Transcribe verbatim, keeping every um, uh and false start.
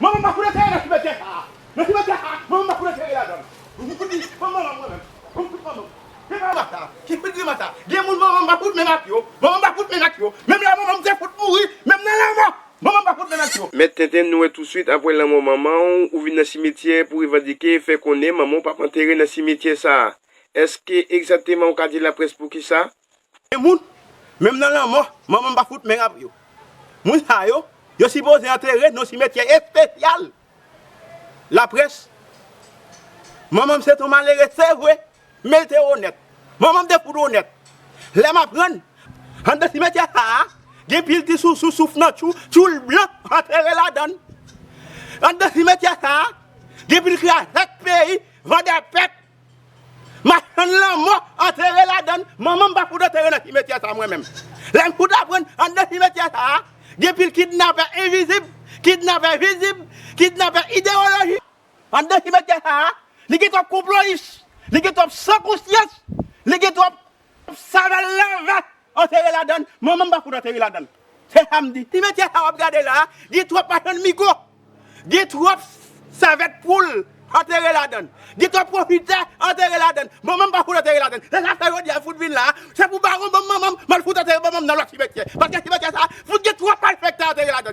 Manman m pa fout antere nan simetyè sa a. Nan simetyè sa a, manman m pa fout antere ladan l. Pou m fout li, manman m mwen menm. Pou m fout manman m. Gen pa mata. Ki fout gen mata. Gen moun manman m pa fout menm ak yo. Manman m pa fout menm ak yo. Menm lè manman m te fout mouri, menm nan lanmò, manman m pa fout menm ak yo. Mèt Tenten, nou wè tousuit apre lanmò manman w, ou vin nan simetyè pou revandike, fè konnen manman w p ap antere nan simetyè sa a. Èske egzakteman ou ka di laprès poukisa? Gen moun, menm nan lanmò, manman m pa fout menm ak yo. Moun sa yo, yo sipoze antere nan simetyè espesyal. Laprès, manman m se t on malere, se vre, men l te onèt. Manman m te fout onèt. Lè m aprann, anndan simetyè sa a, gen pil ti sousou souf nan tchou, tchoul blan, antere ladan l. Anndan simetyè sa a, gen pil krazèt peyi, vandè pèt, machann lanmò, antere ladan l. Manman m pa fout antere nan simetyè sa a mwen menm. Lè m fout aprann, anndan simetyè sa a, gen pil kidnapè envizib, kidnapè vizib, kidnapè idewolojik. Anndan simetyè sa a, li gen twòp konployis, li gen twòp san konsyans, li gen twòp savèl lave antere ladan l. Manman m pa fout antere ladan l. Se sa m di. Simetyè sa w ap gade la a, gen twòp machann migo, gen twòp savèt poul antere ladan l, gen twòp pwofitè antere ladan l. Manman m pa fout antere ladan l. Se sa fè jodi a m fout vin la a, se pou baron ban m manman m, m al fout antere manman m nan lòt simetyè. Paske simetyè sa a fout gen twòp malfektè antere ladan l.